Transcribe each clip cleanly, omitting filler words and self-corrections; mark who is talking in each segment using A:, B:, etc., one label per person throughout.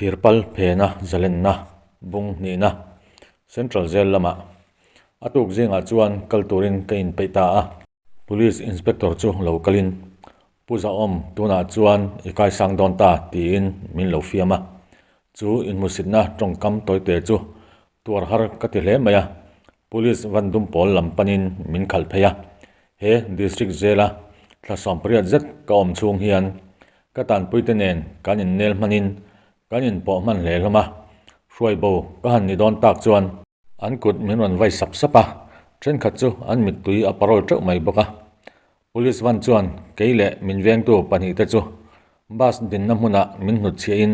A: Thirpal phena zalenna bung hnihna Central Jail lamah a tuk zingah chuan kal turin ka inpeih ta a. Police Inspector chu lo kalin, Pu Zahawm, tunah chuan i kaisang dawn ta tiin min lo fiam a. Chu inhmusitna tawngkam tawite chu tuar har ka ti hle mai a. Police van dum pawl lam panin min khalh phei a. He District Jail-a thla 18 zet ka awm chhung hian ka tanpuite nen kan innel hmanin kan inpawh hman hle hlawm a. Hruai bo ka han ni dawn tak chuan An kut min rawn vai sap sap a, thenkhat chu an mittui a parawl teuh mai bawk a. Police van chuan kei leh min vengtu pahnihte chu bus dinna hmunah min hnutchhiahin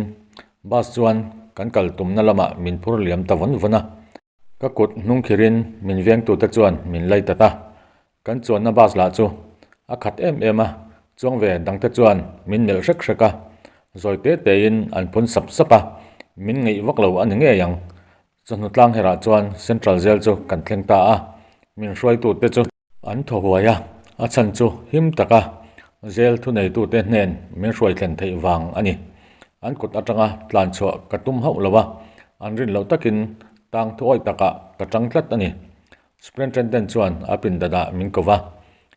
A: bus chuan kan kal tumna lamah min phur liam ta vawn vawn a. Ka kut hnung khirin min vengtute chuan min lei tat a, kan chuanna bus lah chu a khat em em a, chuang ve dangte chuan min melh hrek hrek a, zawi te tein an phun sap sap a, min ngeih vak lo a ni ngei ang. Chawhnu tlang herah chuan Central Jail chu kan thleng ta a, min hruaitute chu an thaw huai a, a chhan chu him taka jail thuneitute hnen min hruai thlen theih vang a ni. An kut atanga tlan chhuah ka tum hauh lo a, an rin loh takin tang thuawi takah ka tang tlat a ni. Superintendent chuan a pindanah min ko va,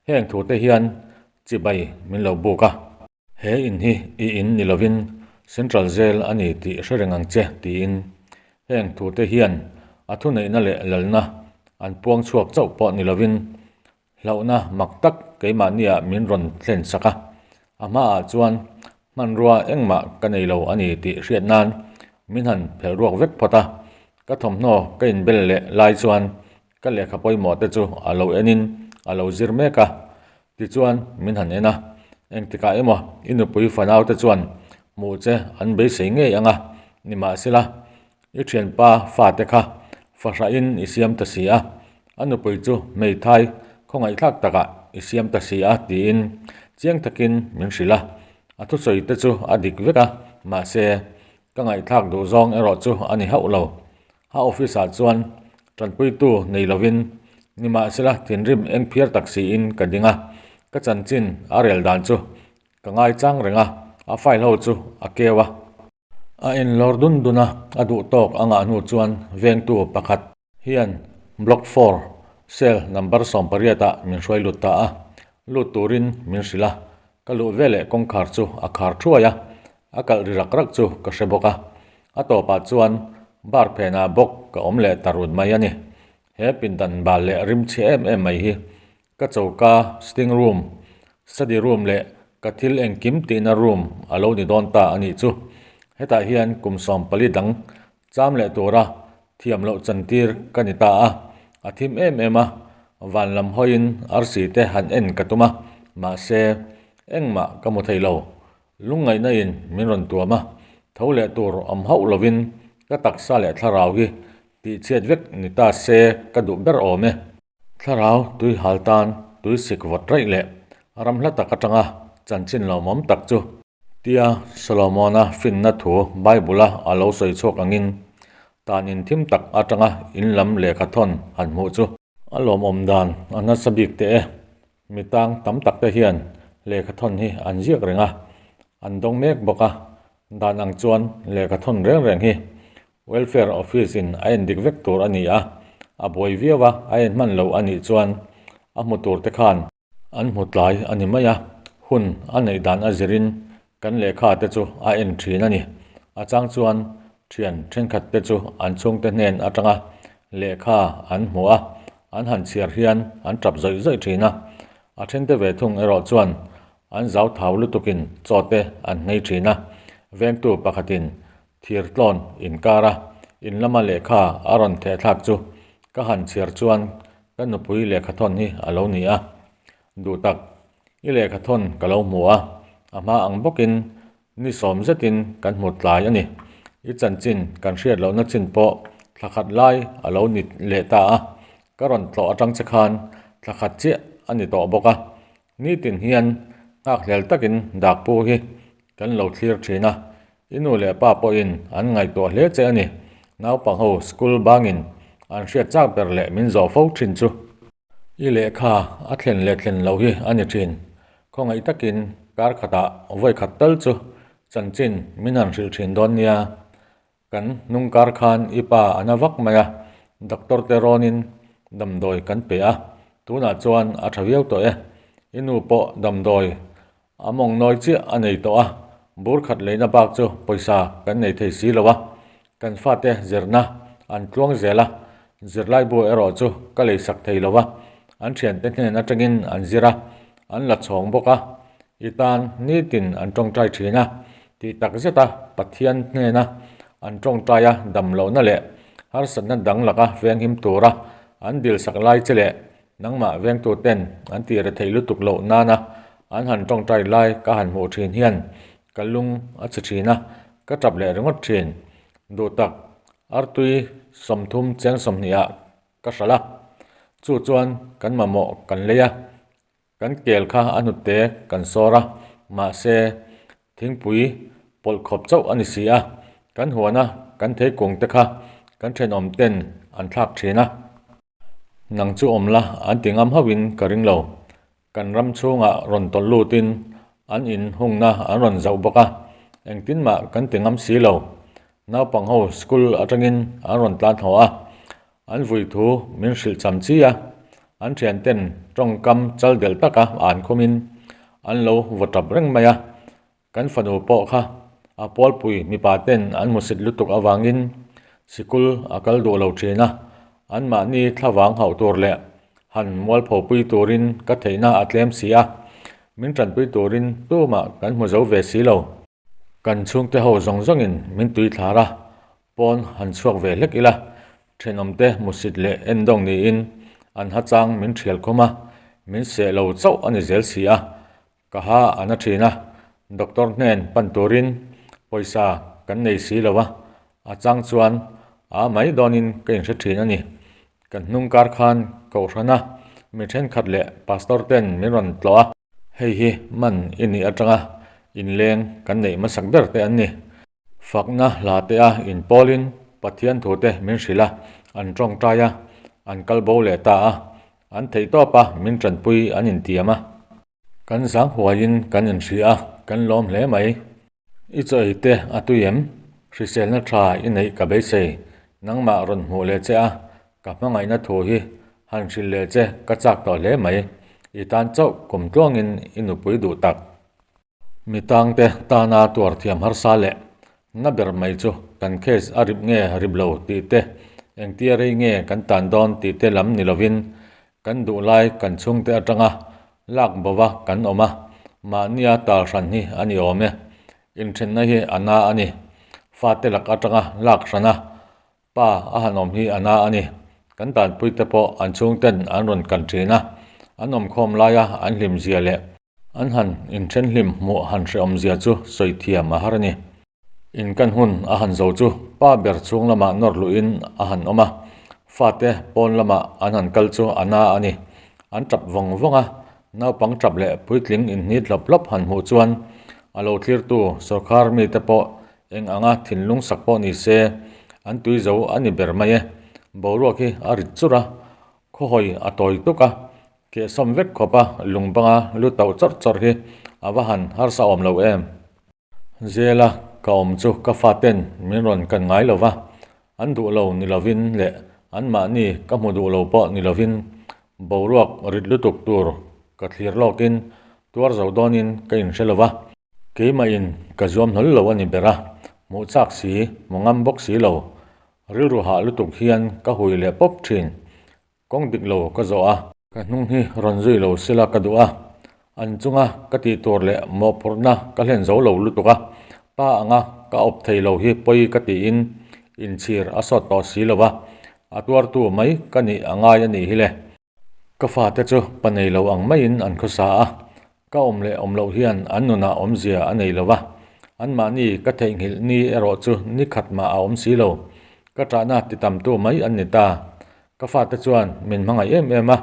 A: heng thute hian chibai min lo buk a. He in hi i in ni lovin Central Jail a ni tih hre reng ang che tiin heng thute hian a thuneihna leh lalna an puang chhuak chauh pawh ni lovin hlauhna mak tak keimahniah min rawn thlen sak a. A hmaah chuan hmanrua engmah ka nei lo a ni tih hriat nan min han phelh ruak vek phawt a. Ka thawmhnaw ka inbel leh lai chuan ka lehkha pawimawh te chu a lo enin a lo zir mek a. Tichuan, min han en a, engtikah emaw i nupui fanau te chuan hmuh che an beisei ngei ang a, nimahsela, i thianpa fate kha fahrahin i siam ta si a, a nupui chu hmeithai khawngaihthlak takah i siam ta si a tiin chiang takin min hrilh a, a thusawi te chu a dik vek a, mahse, ka ngaihthlak duh zawng erawh chu a ni hauh lo. A office ah chuan tanpuitu nei lovin nimahsela thinrim eng phiar tak siin ka ding a, ka chanchin a rel dan chu ka ngaichang reng a, a file ho chu a keu a. A enlawr dun dun a, a duh tawk a ngah hnu chuan vengtu pakhat hian block four cell number 18 ah min hruai lut ta a, lut turin min hrilh a, ka luh veleh kawngkhar chu a khar thuai a, A kalh ri rak rak chu ka hre bawk a, a tawpah chuan bar phenah bawk ka awm leh ta run mai a ni. He pindan bal leh rim chhe em em mai hi ka choka, sitting room, study room leh ka thil engkim tihna room a lo ni dawn ta a nih chu. Hetah hian kum 14 dang cham leh tura thiam loh chantir ka ni ta a, a thim em em a, van lam hawiin arsi te han en ka tum a, mahse engmah ka hmu thei lo. Lungngaihna in min rawn tuam a, tho leh tur awm hauh lovin ka taksa leh thlarau hi tihchhiat vek ni ta se ka duh ber awm e. Thlarau tui hal tan tui sik vawt raih leh ram hla tak atanga chanchin lawmawm tak chu. Tia Solomona finna thu Bible-a a lo sawi chhuak angin tan in thim tak atanga in lam lehkha thawn han hmuh chu. A lawmawm dan a nasa bik teh e. Mi tang tam tak te hian lehkha thawn hi an ziak reng a, an dawng mek bawk a, dan ang chuan lehkha thawn reng reng hi Welfare Office in a en dik vek tur a ni a, a buai viau a, a en hman lo a nih chuan a hmu tur te khan an hmu tlai a ni mai a, hun a neih dan a zirin kan lehkha te chu a en thin a ni. A chang chuan thian thenkhat te chu an chhungte hnen atanga lehkha an hmu a, an han chhiar hian an tap zawih zawih thin a. A thente ve thung erawh chuan an zau thau lutukin chaw te an nghei thin a. Vengtu pakhatin thir tlawn inkar a in lama lehkha a rawn theh thlak chu ka han chhiar chuan ka nupui lehkha thawn hi a lo ni a. Duh tak, i lehkha thawn ka lo hmu a, a hma ang bawkin ni sawm zetin kan hmu tlai a ni. I chanchin kan hriat lohna chin pawh thla khat lai a lo ni leh ta a, ka rawn tlawh atang che khan thla khat chiah a ni tawh bawk a. Nitin hian nghakhlel takin dakpu hi kan lo thlir thin a, i nu leh pa pawhin an ngaihtuah hle che a ni. Naupang ho school bangin an hriat chak ber leh min zawh fo thin chu. I lehkha a thlen leh thlen loh hi a ni thin. Khawngaih takin kar khatah vawi khat tal chu chanchin min han hrilh thin dawn nia. Kan hnung kar khan i pa a na vak mai a, doctor te rawnin damdawi kan pe a, tunah chuan a tha viau tawh e. I nu pawh damdawi a mawng nawi chiah a nei tawh a, bur khat leina bak chu pawisa kan nei thei si lo a, kan fate zirna an tluang zel a, zirlaibu erawh chu ka leisak thei lo a, an thiante hnen atangin an zir a, an la chhawng bawk a, I tan nitin an tawngtai thin a, tih tak zeta Pathian hnena an tawngtaia dam lohna leh harsatna dang laka venghim tura an dilsak lai che leh nangmah vengtuten an tih rethei lutuk loh nana an han tawngtai lai ka han hmuh thin hian ka lung a chhe thin a, ka tap leh ringawt thin. Duhtak, artui 30 cheng 20 ah ka hralh a, chu chuan kan mamawh kan lei a. Kan kel kha a hnute kan sawr a, mahse thingpui pawlh khawp chauh a ni si a, kan huana kan theikung te kha kan thenawm ten an thlak thin a. Nang chu awm la an ti ngam hauhin ka ring lo. Kan ram chhungah rawn tawlh lutin an in hungna an rawn zauh bawk a, engtin mah kan ti ngam si lo. Naupang ho school atangin an rawn tlan haw a, An vui thu min hrilh cham chi a, an thianten tawngkam chal delh taka an khumin an lo vaw tap reng mai a. Kan fanu pawh kha a pawlpui mipa ten an hmusit lutuk avangin sikul a kal duh lo thin a, anmahni thlavang hauh tur leh han mualphopui turin ka theihna a tlem si a, min tanpui turin tumah kan hmu zo ve si lo. Kan chhungte ho zawng zawngin min tui thlar a, pawn han chhuak ve hlek ila, thenawmte musit leh endawng niin an hachang min thial khum a, min seh lo chauh a ni zel si a, ka ha a na thin a, doctor hnen pan turin pawisa kan nei si lo a, a chang chuan a mai dawnin ka inhre thin a ni. Kan hnung kar khan kohhrana mi thenkhat leh pastor ten min rawn tlawh a. Hei hi man i nih atanga inleng kan neih hmasak ber te an ni. Fakna hla te a inpawlin Pathian thu te min hrilh a, an tawngtai a, an kal bo leh ta a, an theihtawp a min tanpui an intiam a. Kan zang huaiin kan inhria a, kan lawm hle mai. I chaw ei te a tui em? Hriselna tha i neih ka beisei. Nangmah rawn hmuh leh che a, ka hmangaihna thu hi han hrilh leh che ka chak tawh hle mai. I tan chauh kum tluangin i nupui duh tak. Mi tangte tana tuar thiam harsa leh na ber mai chu kan case a rip nge rip lo tih te, engtia rei nge kan tan dawn tih te lam ni lovin Kan duh lai kan chhungte atanga lak bova kan awm a, mahnia tal hran hi a ni awm e. Inthenna hi a na a ni. Fate lak atanga lak hran a, pa a han awm hi a na a ni. Kan tanpuite pawh an chhungten an rawn kan thin a, an awmkhawm laia an hlimzia leh an han inthenhlim hmuh han hrehawmzia chu sawi thiam a har a ni. In kan hun a han zo chu pa ber chhung lamah nawr luhin a han awm a, fate pawn lamah an han kal chu a na a ni. An tap vawng vawng a, naupang tap leh puitling inhnit hlawp hlawp han hmuh chuan a lo thlirtu sawrkhar mite pawh eng anga thinlung sak pawh ni se an tui zo a ni ber mai e. Boruak hi a rit churh a, khawhawi a tawi tuk a, kehsawm vek khawpa lung banga lu tauh chawrh chawrh hi a va han harsa awm lo em. Zela ka awm chu ka faten min rawn kan ngai lo va, an duh lo ni lovin leh anmahni ka hmu duh lo pawh ni lovin boruak rit lutuk tur ka thlir lawkin tuar zo dawnin ka inhre lo va. Keimahin ka zuam hlawl lo a ni ber a, hmuh chak si, hmu ngam bawk si lo, rilru hah lutuk hian ka hui leh pawp thin. Kawng dik lo ka zawh a. Ka hnung hi rawn zui lo sila ka duh a. An chunga ka tih tur leh mawhphurhna ka hlen zo lo lutuk a. Pa anga ka awp thei lo hi pawi ka tiin inchhir a sawt tawh si lo va. A tuartu mai ka nih a ngai a nih hi le. Ka fate chu pa nei lo ang maiin an khawsa a. Ka awm leh awm loh hian an nunah awmzia a nei lo va, anmahni ka theihnghilh ni erawh chu ni khat mah a awm si lo. Ka ṭahna ti tamtu mai an ni ta. Ka fate chuan min hmangaih em em a,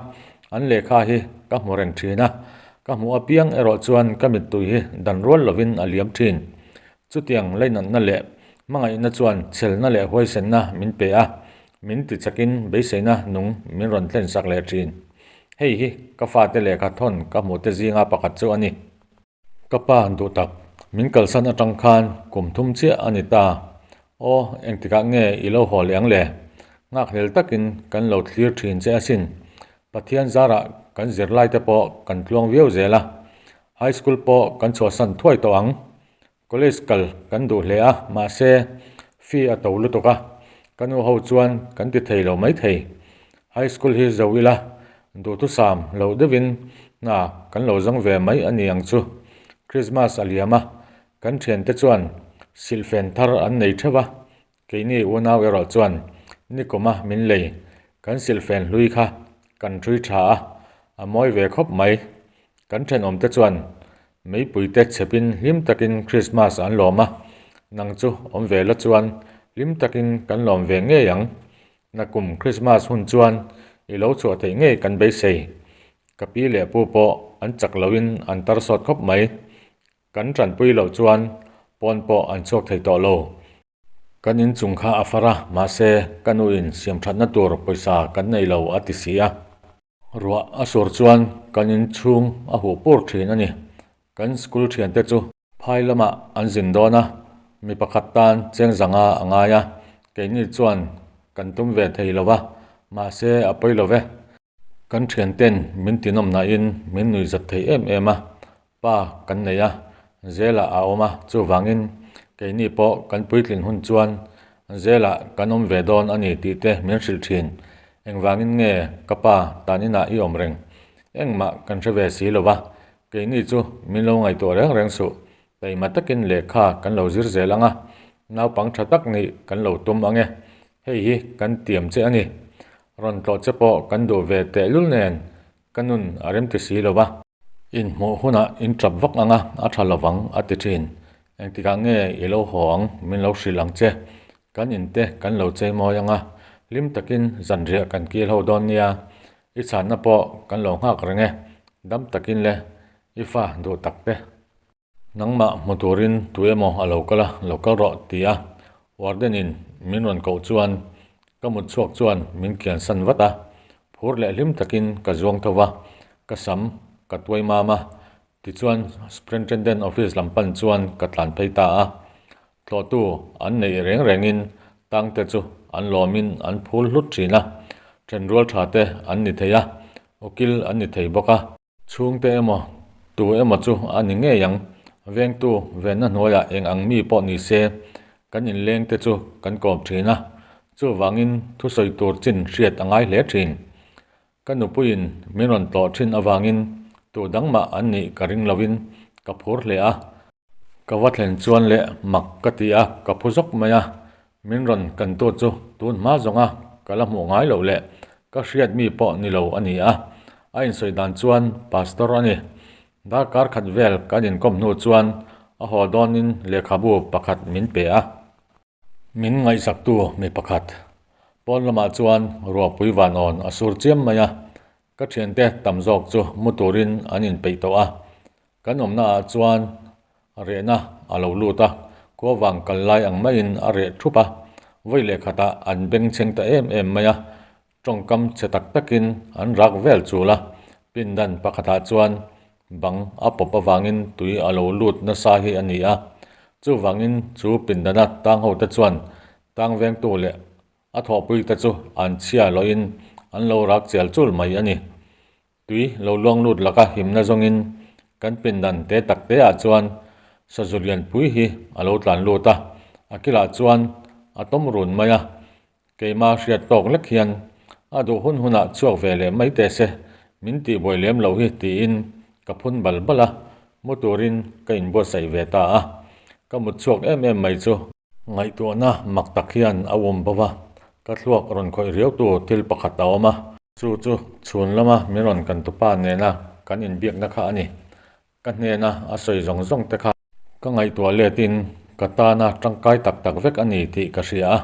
A: an lehkha hi ka hmu reng ṭhin a, ka hmuh apiang erawh chuan ka mittui hi dan rual lovin a liam ṭhin. Chutiang leinatna leh hmangaihna chuan chhelna leh huaisenna min pe a, min ti chakin beiseina nung min rawn thlen sak leh thin. Hei hi ka fate lehkha thawn ka hmuhte zinga pakhat chu a ni. Ka pa duh tak, min kalsan atang khan kum thum chiah a ni ta. Aw, engtikah nge i lo haw leh ang le? Nghakhlel takin kan lo thlir thin che asin. Pathian zarah kan zirlai te pawh kan tluang viau zel a. High School pawh kan chhuahsan thuai tawh ang. College kal kan duh hle a, mahse fee a to lutuk a, ka nu ho chuan kan ti thei lo mai thei. High School hi zo ila, duhthusam lo deuhin hna kan lo zawng ve mai a ni ang chu. Christmas a liam a, kan thiante chuan silhfen thar an nei theuh a, keini unau erawh chuan nikawma min lei kan silhfen hlui kha kan ṭhui ṭha a, a mawi ve khawp mai. Kan thenawmte chuan meipuite chhepin hlim takin Krismas an lawm a, nang chu awm ve la chuan hlim takin kan lawm ve ngei ang. Nakum Krismas hun chuan i lo chhuah theih ngei kan beisei. Ka pi leh pu pawh an chak loin an tar sawt khawp mai. Kan tanpui loh chuan pawn pawh an chhuak thei tawh lo. Kan inchung kha a far a, mahse ka nuin siamthatna tur pawisa kan nei lo a ti si a. Ruah a sur chuan kan inchhung a huh pur thin a ni. Kan school thiante chu phai lamah an zin dawn a, mi pakhat tan cheng zanga a ngai a, keini chuan kan tum ve thei lo va, mahse a pawi lo ve. Kan thianten min tinawm nain min nuihzat thei em em a, pa kan nei a, zelah a awm a, chuvangin keini pawh kan puitlin hun chuan zelah kan awm ve dawn a ni tih te min hrilh thin. Engvangin nge ka pa tan inah i awm reng? Engmah kan hre ve si lo va, keini chu min lo ngaihtuah reng reng suh. Taima takin lehkha kan lo zir zel ang a, naupang tha tak nih kan lo tum ang e. Hei hi kan tiam che a ni. Rawn tlawh che pawh kan duh ve tehlul nen ka nun a rem ti si lo va. Inhmuh hunah in tap vak ang a, a tha lo vang a ti thin. Engtikah nge i lo haw ang min lo hrilh ang che. Kan inte kan lo chei mawi ang a, hlim takin zanriah kan kil ho dawn nia. I chhanna pawh kan lo nghak reng e, dam takin le i fa duh tak te. Nangmah hmu turin tu emaw a lo kal a, lo kal rawh ti a warden in min rawn koh chuan ka mut chhuak chuan min kian san vat a, phur leh hlim takin ka zuang tho va, ka sam ka tuai mam a, tichuan Superintendent office lam pan chuan ka tlan phei ta a, tlawhtu an neih reng rengin tangte chu an lawmin an phul hlut thin a, thenrual tha te an ni thei a, ukil an ni thei bawk a. Chhungte emaw, tu emaw chu a ni ngei ang. Vengtu venna hnuaiah eng ang mi pawh ni se, kan inlengte chu kan kawm thin a. Chuvangin thusawi tur chin hriat a ngai hle thin. Ka nupuiin min rawn tlawh thin avangin tu dang mah an nih ka ring lovin ka phur hle a. Ka va thlen chuan leh mak ka ti a, ka phu zawk mai a. Min rawn kantu chu tun hma zawnga ka la hmuh ngai loh leh ka hriat mi pawh ni lo a ni a. A insawi dan chuan pastor a ni. Darkar khat vel kan inkawm hnu chuan a haw dawnin lehkhabu pakhat min pe a. Min ngaihsaktu mi pakhat. Pawn lamah chuan ruahpui vanawn a sur chiam mai a, ka thiante tam zawk chu mu turin an inpeih tawh a. Kan awmnaah chuan rehna a lo lut a, khua vang kal lai ang maiin a reh thup a, vawi leh khatah an bengchheng ta em em mai a, Tawngkam chhe tak takin an rak vel chul a, pindan pakhatah chuan bang a pawp avangin tui a lo lut nasa hi a ni a. Chuvangin chu pindana tang hote chuan tang vengtu leh a thawhpuite chu an chhia lohin an lo rak chial chul mai a ni. Tui lo luang lut laka himna zawngin kan pindan te tak te ah chuan sazu lianpui hi a lo tlan lut a, a kilah chuan a tawm run mai a, Keimah hriat tawk lek hian a duh hun hunah chhuak ve leh mai teh se, min tihbuai lem loh hi tiin ka phun bal bal a, mu turin ka inbuatsaih ve ta a. Ka mut chhuak em em mai chu. Ngaihtuahna mak tak hian a um bo va, ka thluak rawn khawih riautu thil pakhat a awm a. Chu chu chhun lama min rawn kan tupa nena kan inbiakna kha a ni. Ka hnena a sawi zawng zawng te kha ka ngaihtuah letin ka tana tangkai tak tak vek a ni tih ka hria a,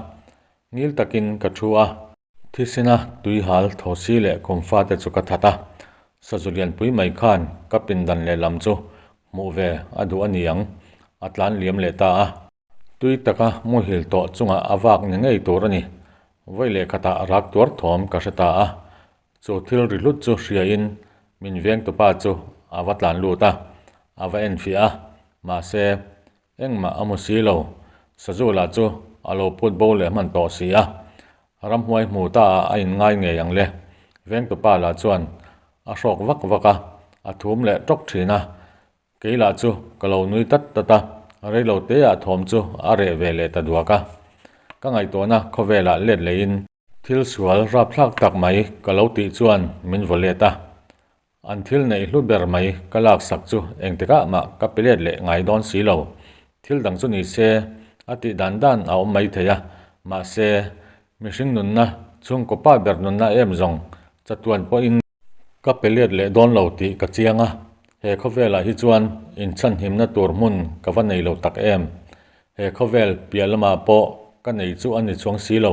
A: ngil takin ka thu a. Thisena tui hal thosi leh kumfa te chu ka that a, sazu lianpui mai khan ka pindan lehlam chu hmuh ve a duh a ni ang, a tlan liam leh ta a. Tui taka muhil tawh chungah a vak ni ngei tur a ni, vawi leh khatah rak tuar thawm ka hre ta a, Chu thil ri hlut chu hriain min vengtupa chu a va tlan lut a, a va enfiah a, mahse engmah a hmu si lo. Sazu lah chu a lo put bo leh hman tawh si a. Ramhuai hmu ta ah a inngai ngei ang le. Vengtupa lah chuan a hrawk vak vak a, a thum leh tawk thin a. Kei lah chu ka lo nui tat tat a, reilo teah thawm chu a reh ve leh ta duak a. Ka ngaihtuahna khawvelah let leiin thil sual rapthlak tak mai ka lo tih chuan min vaw let a. An thil neih hlu ber mai ka laksak chu engtikah mah ka pe let leh ngai dawn si lo. Thil dang chu ni se a tih dan dan a awm mai thei a, mahse mihring nunna chhungkaw pa ber nunna em zawng chatuan pawhin ka pe let leh dawn lo tih ka chiang a, he khawvelah hi chuan inchhanhimna tur hmun ka va nei lo tak em. He khawvel piah lamah pawh ka nei chu a ni chuang si lo.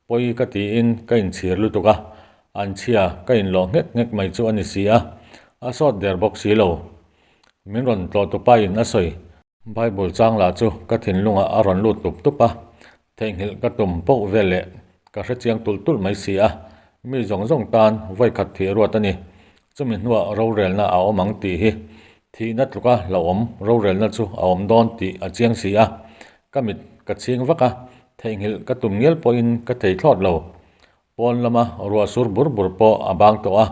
A: Pawi ka tiin ka inchhir lutuk a, an chhia ka inlawh nghek nghek mai chu a ni si a, a sawt der bawk si lo. Min rawn tlawh tupa in a sawi. Bible chang lah chu ka thinlungah a rawn lut tup tup a, theihnghilh ka tum poh vel leh ka hrechiang tulh tulh mai si a, mi zawng zawng tan vawikhat thih ruat a ni. Chumi hnuah rorelna a awm ang tih hi thihna tluka hlauhawm rorelna chu a awm dawn tih a chiang si a, ka mit ka chhing vak a, theihnghilh ka tum ngial pawhin ka thei thlawt lo. Pawn lama ruah sur bur bur pawh a bang tawh a.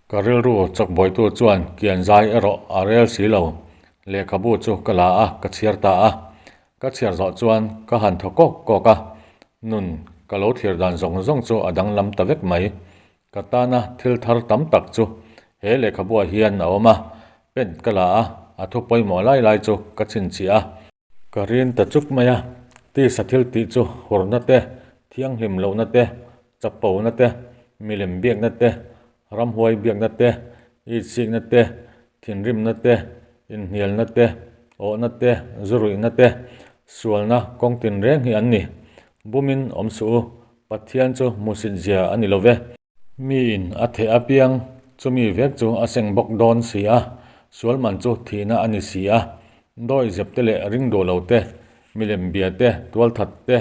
A: Ka rilru chawkbawitu chuan kian zai erawh a rel si lo. Lehkhabu chu ka la a, ka chhiar ta a. Ka chhiar zawh chuan ka han thaw kawk kawk a, nun ka lo thlir dan zawng zawng chu a danglam ta vek mai. Ka tana thil thar tam tak chu he lehkhabuah hian a awm a, pen ka la a, a thu pawimawh lai lai chu ka chhinchhiah a. Ka rin ta chuk mai a, tisa thil tih chu hurna te, thianghlim lohna te, chapona te, milem biakna te, ramhuai biakna te, itsikna te, thinrimna te, inhnialna te, awhna te, zuruihna te, sualna kawng tinreng hi an ni. Bumin awm suh u, Pathian chu hmuhsit zia a ni lo ve. Miin a theh apiang chumi vek chu a seng bawk dawn si a, sual man chu thihna a ni si a. Dawi zep te leh ring duh lo te, milem bia te, tualthat te,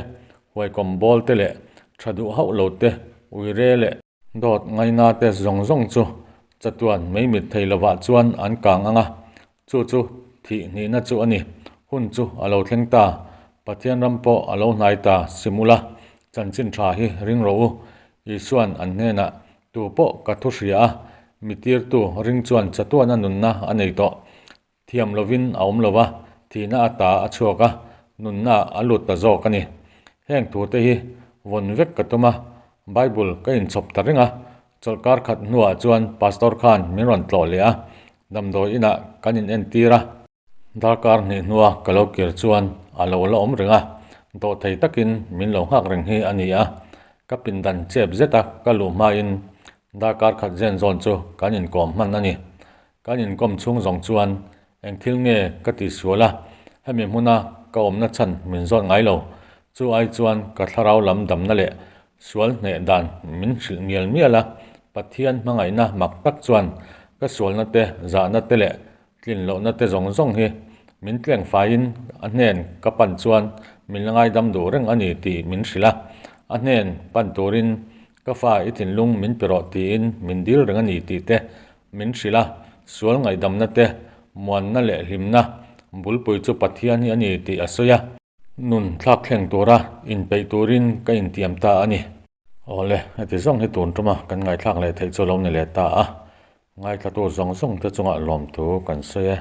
A: huaikawm bawl te leh tha duh hauh lo te, uire leh dawt ngaina te zawng zawng chu chatuan mei mit thei lovah chuan an kang ang a, Chu chu thih hnihna chu a ni. Hun chu a lo thleng ta. Pathian ram pawh a lo hnai ta Simula chanchin tha hi ring rawh u. Isuan an hnenah, Tu pawh ka thu hria a, mi tirtu ring chuan chatuana nunna a nei tawh. Thiam lovin a awm lo va, thihna ata a chhuak a, nunna a lut ta zawk a ni. Heng thute hi vawn vek ka tum a, Bible ka inchhawp ta reng a, Chawlhkar khat hnuah chuan Pastor khan min rawn tlawh leh a, damdawi inah kan in entir a. Darkar hnih hnua ka lo kir chuan a lo la awm reng a, dawhthei takin min lo nghak reng hi a ni a. Ka pindan chep zet a ka luh hmain darkar khat zen zawn chu kan inkawm hman a ni. Kan inkawm chhung zawng chuan Eng thil nge ka ti sual a, hemi hmuna ka awmna chhan min zawt ngai lo. Chu ai chuan ka thlarau lam damna leh sual hneh dan min hrilh mial mial a, Pathian hmangaihna mak tak chuan ka sualna te, zahna te leh tlin lohna te zawng zawng hi min tleng faiin a hnen ka pan chuan min la ngaidam duh reng a ni tih min hrilh a. A hnen pan turin ka fa i thinlung min pe rawh tiin min dil reng a ni tih te Min hrilh a, sual ngaihdamna te, muanna leh hlimna bulpui chu Pathian hi a ni tih a sawi a. Nun thlak thleng tura inpeih turin ka intiam ta a ni. Awle, heti zawng hi tun tuma kan ngaihthlak leh theih chu lo ni leh ta a, ngaithlatu zawng zawng te chungah lawmthu kan sawi e.